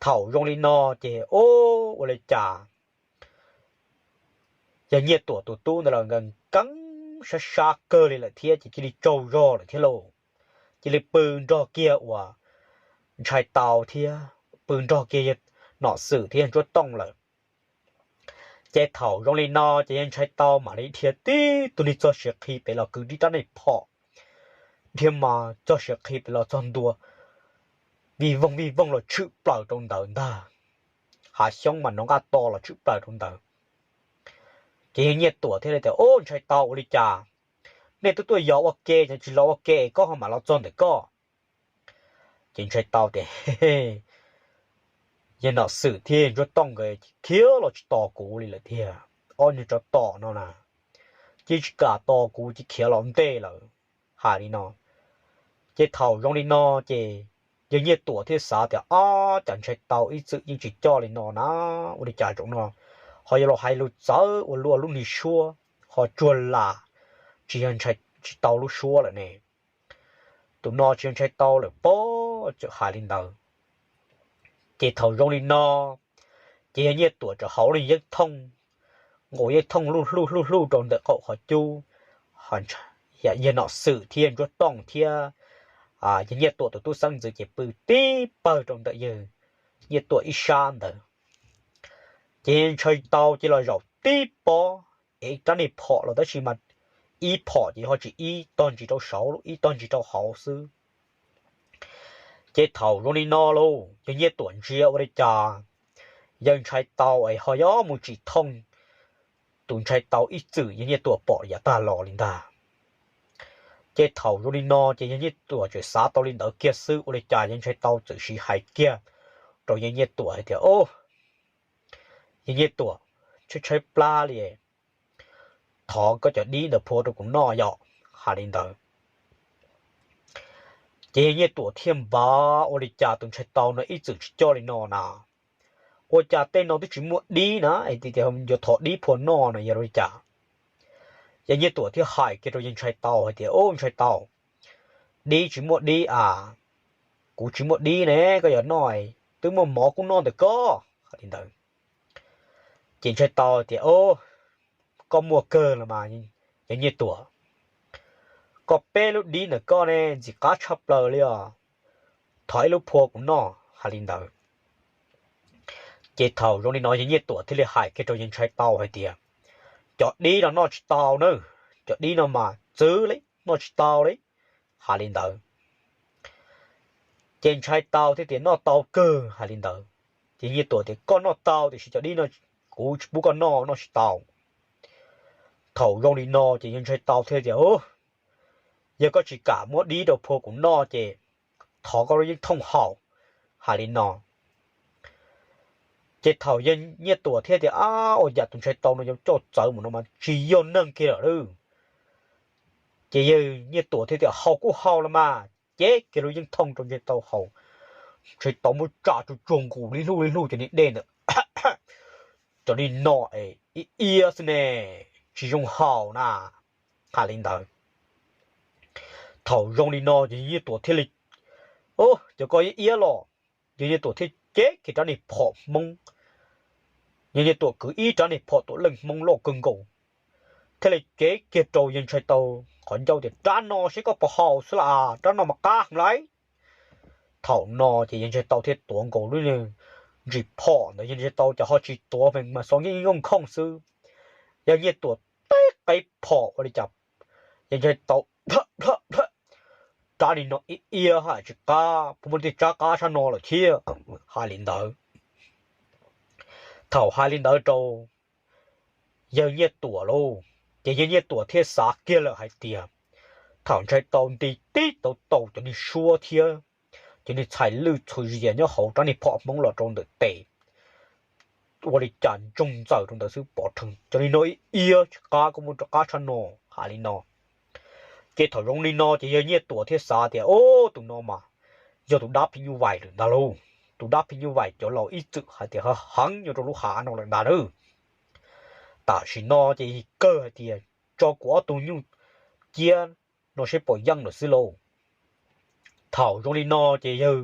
Thaum zoo li no ces ub, ua li cas yawg Nyiaj Tuam tus tub ntawd los nkawd nkeeb sab sab kawg li lawm thiab ces cia li tsaug zog lawm thiab lauj. Cia li pw nrog kiag uas Ntshai Tau thiab pw nrog kiag yawg Nom Xwm thiab yawg Ntsuab Tooj lawm. Ces thaum zoo li no ces yawg Ntshai Tau mam li dhia tib tug niag txog siav qhi pem los kwv tib rab niag phom, dhia mas txog siav qhi pem los txog ntua, vij voog vij voog los tshwm plaws rau ntawd ntag. Hav xyoob mas nrov nqaj to los tshwm plaws rau ntawd. Ces yawg Nyiaj Tuam thiaj li tias, Ub, Ntshai Tau, ua li cas nej twb tuaj yos ua ke, tsis los ua ke koj ho mam los txog ntawm koj? Ces Ntshai Tau tias, Yawg Nom Xwm thiab Ntsuab Tooj nkawd khiav los tsis tos kuv li lawm tiag, ob niag tsov tom no na, cia tsis kam tos kuv cia khiav los ntej lawm. Hais li no ces thaum zoo li no ces yawg Nyiaj Tuam thiaj xav tias, Ob, cas Ntshai Tau ib txwm yeej tsis coj li no na, ua li cas zaum no ho yuav los hais lus txawv ua luaj lub niag suab ho tsuag las, tsis yog Ntshai, tsis tau lub suab lawm ne. Tus no tsis yog Ntshai Tau lawm pob. Txawm hais li ntawd Ces thaum zoo li no, ces yawg Nyiaj Tuam txawm hauv lub yeeb thooj, nqus yeeb thooj luj hluj hluj hluj rau ntawm qaum qhov cub, yawg Nom Xwm thiab Ntsuab Tooj thiab yawg Nyiaj Tuam tus tub xeeb ntxwv ces pw tib pawg rau ntawm yawg Nyiaj Tuam ib sab ntawd. Ces ntshai tau ces los zaum tib pob, es rab niag phom los tab sis mas ib phom ces ho tsis ib tog ntsis rau saud, ib tog ntsis rau hauv xwb. Ces thaum zoo li no lauj, yawg Nyiaj Tuam ntsia ua li cas, yawg ntshai tau es ho yuav mus tsim thooj tus ntshai tau ib txwm yawg Nyiaj Tuam pom yav tag los li ntag. Ces thaum zoo li no ces yawg Nyiaj Tuam txawm xav tau li ntawd kiag xwb ua li cas yawg ntshai tau txawm siv hais kiag rau yawg Nyiaj Tuam hais tias, Au, yawg Nyiaj Tuam, tshaib tshaib plab li, thov koj cov dib ntawd phua rau kuv noj yom, hais li ntawd. Ces yawg Nyiaj Tuam thiaj npav ua li cas tus ntshai tau no ib txwm tsis coj li no na, ua cas tej no twb tsis muaj dib na, yuav thov dib phua noj no yog li cas? Yawg Nyiaj Tuam thiaj hais kiag rau yawg ntshai tau hais tias, Au, ntshai tau, dib tsis muaj dib a, kuv tsis muaj dib ne, koj yuav noj, twb muaj mov kuj noj ntawm koj, hais li ntawd. Ces ntshai tau tias, Au, koj muaj kawg los mas, yawg Nyiaj Tuam, koj peb lub dib ntawm koj ne ntxim qab tshaj plaws li os, thov ib lub phua kuv noj, hais li ntawd. Ces thaum zoo li no yawg Nyiaj Tuam thiaj li hais kiag rau yawg ntshai tau hais tias, Cov dib no noj tsis tau na, cov dib no mas txwv li, noj tsis tau li, hais li ntawd. Ces ntshai tau thiaj tias, Noj tau kawg, hais li ntawd. Ces Nyiaj Tuam tias, Koj noj tau tiam sis cov dib no kuv tsis pub koj noj, noj tsis tau. Thaum zoo li no ces yawg ntshai tau thiaj tias, Yog koj tsis kam muab dib rau phua kuv noj ces thov koj lub yeeb thooj haus, hais li no. Ces thaum yawg Nyiaj Tuam thiaj tias, Ab, ua cas tus ntshai tau no yuav coj txawv mus no mas tsis yog neeg kiag lawm. Ces yawg Nyiaj Tuam thiaj tias, Haus kuj haus los mas, ces kiag lub yeeb thooj rau ntshai tau haus. Ntshai tau muab tsa tsuag tsuag nqus li hluj li hluj cov niag dej ntawd, Cov niag no es ib iab xwb ne, tsis zoo haus na, hais li ntawd. Thaum zoo li no ces yawg Nyiaj Tuam thiaj li, Cov ko ib iab los. Yawg Nyiaj Tuam thiaj cev kiag rab niag phom Hmoob, yawg Nyiaj Tuam kwv ib rab niag phom tuam leej Hmoob loj kawg nkaus, thiaj li cev kiag rau yawg ntshai tau qhov ncauj tias, Rab no seb koj puas haus xwb las, rab no mas qab heev lauj. Thaum no ces yawg ntshai tau thiaj tuav nkaus lub ntsis phom ntawd, yawg ntshai tau ces ho tsis tuav mas xov nkeej nyooj khooj xwb. Yawg Nyiaj Tuam teb qe phom ua li cas, yawg ntshai tau, Rab li no ib iab haj tsis qab, puas muaj tej rab qab tshaj no lawm thiab, hais li ntawd. Thaum hais li ntawd rau yawg Nyiaj Tuam lauj, ces yawg Nyiaj Tuam thiaj xav kiag lawm hais tias, thaum ntshai tau nti tib tau tau cov niag suab thiab cov niag txhais lwj txhua zias nyob hauv rab niag phom Hmoob los rau ntawm tes, ua li cas ntsoog ntxaws rau ntawd xwb pov rhees, Cov li no ib iab tsis qab, koj muab rov qab tshaj no, hais li no. Ces thaum zoo li no ces yawg Nyiaj Tuam thiaj xav tias, Ub, tus no mas yog tus dab phim nyuj vais lawm ntag lauj. Tus dab phim nyuj vais cov laus ib txwm hais tias ha heev nyob rau lub hav no lawm ntag lauj. Tam sim no ces kawg hais tias tso kuv ob tug nyuj ciab no seb puas yeej lawm xwb lauj. Thaum zoo li no ces yawg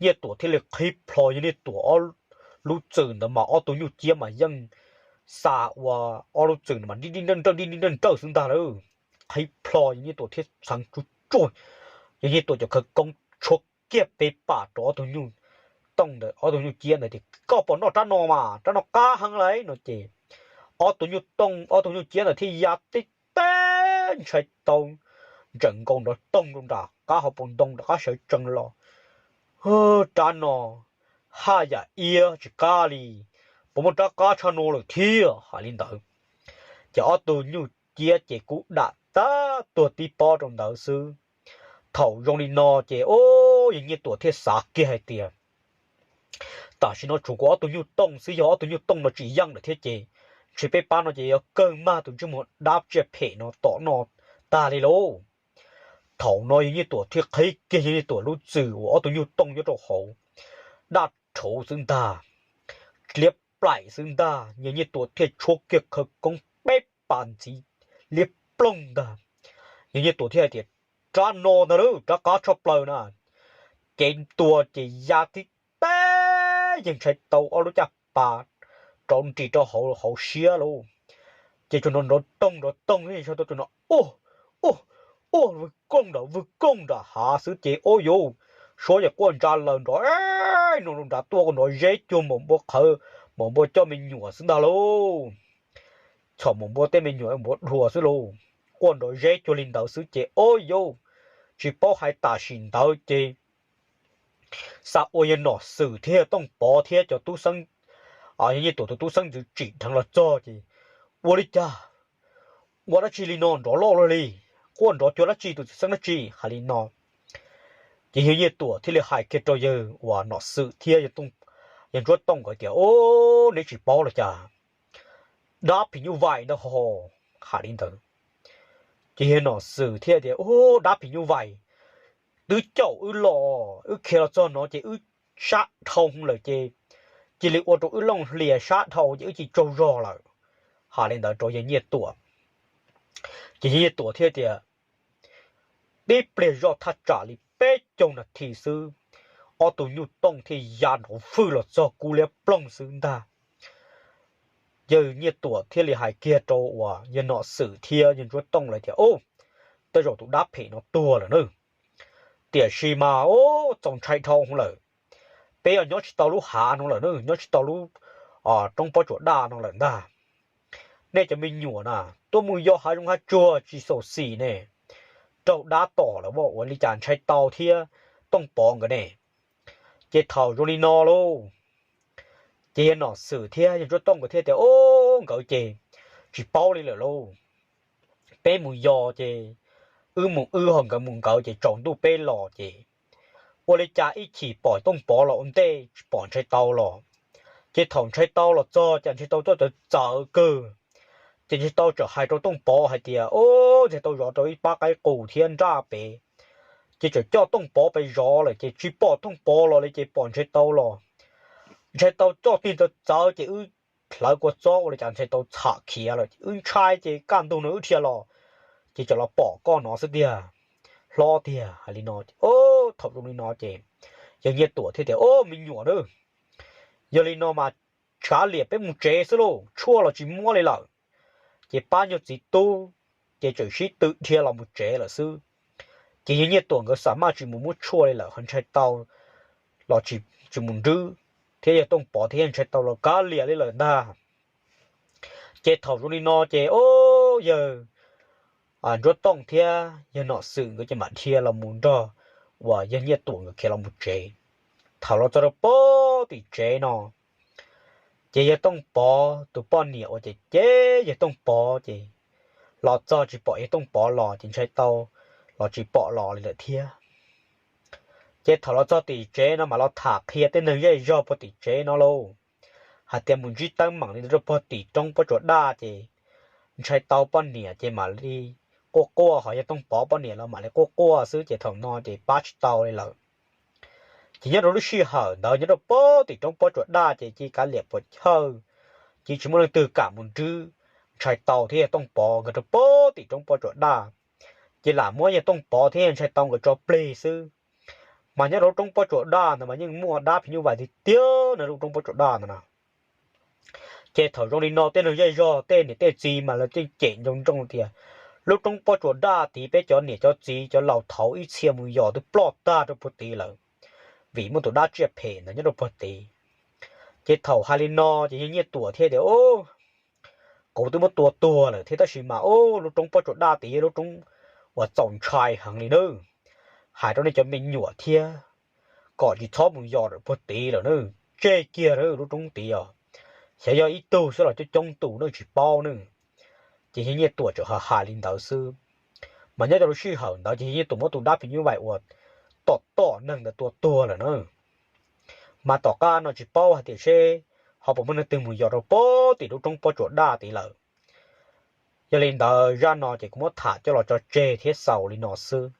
Nyiaj Tuam thiaj li qhib plho yawg Nyiaj Tuam ob lub txwm ntawd mas ob tug nyuj ciab mas yeej xa ua ob lub txwm mas dib dib nrawj nrawj dib dib nrawj nrawj xwb ntag lauj. Qhib plho yawg Nyiaj Tuam thiab txheev tsuj tsuag yawg Nyiaj Tuam cov khawv koob tshuab kiag peb pas rau ob tug nyuj tooj ntawd, ob tug nyuj ciab ntawd tias, Koj puas noj rab no mas, rab no qab heev lauj, no ces ob tug nyuj tooj ob tug nyuj ciab ntawd thiaj ya tib teb ntshai tau ntseem nkaus nrov toog rau nram qab hauv paus ntoo rov qab sawv tsees los. Rab no haj yam iab tsis qab li, puas muaj rab qab tshaj no lawm thiab, hais li ntawd. Ces ob tug nyuj ciab ces kuj dam tab tuag tib pob rau ntawd xwb. Thaum zoo li no ces yawg Nyiaj Tuam thiaj xav kiag hais tias, Tam sim no tshuav kuv ob tug nyuj tooj xwb, yog ob tug nyuj tooj no tsis yeej lawm thiab ces ntshe peb pab no ces yuav kawg mag tus ntsej muag dab tsiaj phem no tom no tag li lauj. Thaum no yawg Nyiaj Tuam thiaj qhib kiag yawg Nyiaj Tuam lub txwm uas ob tug nyuj tooj nyob rau hauv, daj rhuv xwb ntag, liab plaim xwb ntag. Yawg Nyiaj Tuam thiaj tshuab kiag khawv koob peb pas ntxiv, liab ploog ntag. Yawg Nyiaj Tuam thiaj hais tias, Rab no ntag lauj, rab qab tshaj plaws na. Ces tua ces ya tib teb yeej ntshai tau ob lub caj pas rau nris rau hauv siab lauj. Ces tsuas nrov nrov toog nrov toog, ntshai tau tsuas nrov ua ua ua, vwg kooj nram vwg kooj nram hav xwb ces ua yuv, suab ces quaj ntsa laws nrov no rau nrad tuaj, nrov zeb cuag maum npua qhawv, maum npua coj me nyuam xwb ntag lauj. Txhom maum npua tej me nyuam npua dhua xwb lauj. Quaj nrov zeb cuag li ntawd xwb ces ua yuv, tsis paub hais tam sim ntawd ces xav ua yawg Nom Xwm thiab Tooj Pov thiab cov tub xeeb, yawg Nyiaj Tuam tus tub xeeb ntxwv tsim dheev los txog ces ua li cas ua dab tsi li no nrov loj luaj li, quaj nrov cuag dab tsi tus txiv xeeb dab tsi hais li no. Ces yawg Nyiaj Tuam thiaj li hais kiag rau yawg uas Nom Xwm thiab yawg Ntsuab Tooj nkawd tias, Ub, neb tsis paub los cas, dab phim nyuj vais ntag ho, hais li ntawd. Ces yawg Nom Xwm thiaj tias, Ub, dab phim nyuj vais twb caum wb los, wb khiav los txog no ces wb sab dhau lawm ces cia li ua rau wb looj hlias sab dhau ces wb cia tsaug zog lawm, hais li ntawd rau yawg Nyiaj Tuam. Ces yawg Nyiaj Tuam thiaj tias, Tib pliag zoj thaj tsam li peb caug nas this xwb, ob tug nyuj tooj thiaj ya nrov fwj los txog kub liab ploog xwb ntag. Yawg Nyiaj Tuam thiaj li hais kiag rau uas yawg Nom Xwm thiab yawg Ntsuab Tooj lawv tias, Ub, tej zaum tus dab phem no tuag lawm na. Tiam sis mas ub, txaus ntshai dhau lawm, peb yuav nyob tsis tau lub hav no lawm na, nyob tsis tau lub roob pob tsuas daj no lawm ntag. Nej cov me nyuam na, tuaj mus yos hav zoov hav tsuag tsis xaus xim ne, raug dab tom lawm ua li cas ntshai tau thiab Tooj Pov nkawd ne. Ces thaum zoo li no lauj, ces yawg Nom Xwm thiab yawg Ntsuab Tooj nkawd thiaj tias, Ub, nkawd ces tsis paub li lawm lauj. Peb mus yos ces wb mus wb ho nkawd mus nkawd ces tsaus ntuj peb los ces ua li cas ib chim pom Tooj Pov los ua ntej tsis pom ntshai tau los. Ces thaum ntshai tau los txog ces ntshai tau txawv txawv kawg. Ces ntshai tau txawm hais rau Tooj Pov hais tias, Ub, ntshai tau zov rau ib pab qaib qus thiab nraj pem. Ces txawm coj Tooj Pov pem zov lawm ces tsis pom Tooj Pov los li ces pom ntshai tau los. Ntshai tau coj tig txawv txawv ces wb hlawv kua txob ua li cas ntshai tau txham khiav lawm ces wb ntshai ces kaj ntug no wb dhia los, ces txawm los pom koj no xwb tiag, hlob tiag, hais li no. Thaum zoo li no ces yawg Nyiaj Tuam thiaj tias, Ub, me nyuam na, yog li no mas tsav liam peb mus tsev xwb lauj, tshuaj los tsis muab li lawm. Ces pab nyuag txiv tub ces txawm sib tw dhia los mus tsev lawm xwb. Ces yawg Nyiaj Tuam nkawd xam maj tsis mus muab tshuaj li lawm ho ntshai tau los tsis mus nrwb, thiab yawg Tooj Pov thiab yawg ntshai tau los kav liam li lawm ntag. Ces thaum zoo li no ces ub, yawg Ntsuab Tooj thiab yawg Nom Xwm nkawd ces mam dhia los mus nrog uas yawg Nyiaj Tuam nkawd khiav los mus tsev. Thaum los txog rau pem tim tsev no, ces yawg Tooj Pov tus poj niam uas ces ces yawg Tooj Pov ces los txog tsis pom yawg Tooj Pov los ces ntshai tau los tsis pom los li lawm thiab. Ces thaum los txog tim tsev no mam los tham qhia tej neeg zej zog puag tim tsev no lauj, hais tias mus ntsib teeb meem li ntawd rau puag tim roob pob tsuas daj ces ntshai tau poj niam ces mam li quaj quaj, ho yawg Tooj Pov poj niam los mam li quaj quaj xwb ces thaum no ces pab tsis tau li lawm. Ces nyob rau lub sij hawm ntawd nyob rau puag tim roob pob tsuas daj ces cia kav liam puas chawj, ces tsis muaj leej twg kam mus nrwb ntshai tau thiab yawg Tooj Pov nkawd rau puag tim roob pob tsuas daj. Ces lam muab yawg Tooj Pov thiab yawg ntshai tau nkawd tso plig xwb. Mas nyob rau lub roob pob tsuas daj ntawd mas yeej muaj dab phim nyuj vais tiag tiag no lub roob pob tsuas daj ntawd na. Ces thaum zoo li no tej neeg zej zog tej niam tej txiv mas lawv cem cem ncoo ncoo tias lub roob pob tsuas daj tid peb cov niam cov txiv cov laus thaud ib txhia mus yos twb ploj tag rau puag tid lawm, vim muaj tus dab tsiaj phem ntawd nyob rau puag tid. Ces thaum hais li no ces yawg Nyiaj Tuam thiaj tias, Kuv twb muab tua tuag lawm thiab tab sis mas ub, lub roob pob tsuas daj tid yog lub roob uas txaus ntshai heev li nawb. Hais rau nej cov me nyuam thiab kom tsis txhob mus yos rau puag tid lawm nawb, tseg kiag lub roob tid os. Xyov yog ib tug xwb los coob coob tus nej tsis paub nawb. Ces yawg Nyiaj Tuam txawm hais li ntawd xwb. Mas nyob rau lub sij hawm ntawd ces yawg Nyiaj Tuam muab tus dab phim nyuj vais uas tom tom neeg ntawd tua tuag lawm na. Mas tom qab no tsis paub hais tias seb ho puas muaj neeg twg mus yos rau puag tim lub roob pob tsuas daj tid lawm. Yog li ntawd zaj no ces kuv muab tham coj los tso tseg thiab xaus li no xwb.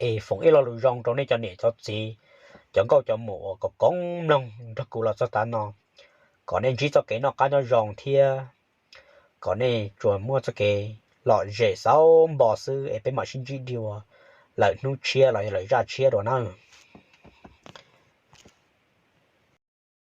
Es foom ib lo lus zoo rau nej cov niam cov txiv, cov nkauj cov muam uas koom koom mloog nrog kuv los txog tav no, kom nej ntsib txoj kev noj qab nyob zoo thiab kom nej tsuas muaj txoj kev lom zem xauv npo xwb es peb mam sib ntsib dua lawm hnub tshiab los yog lawm zaj tshiab dua na.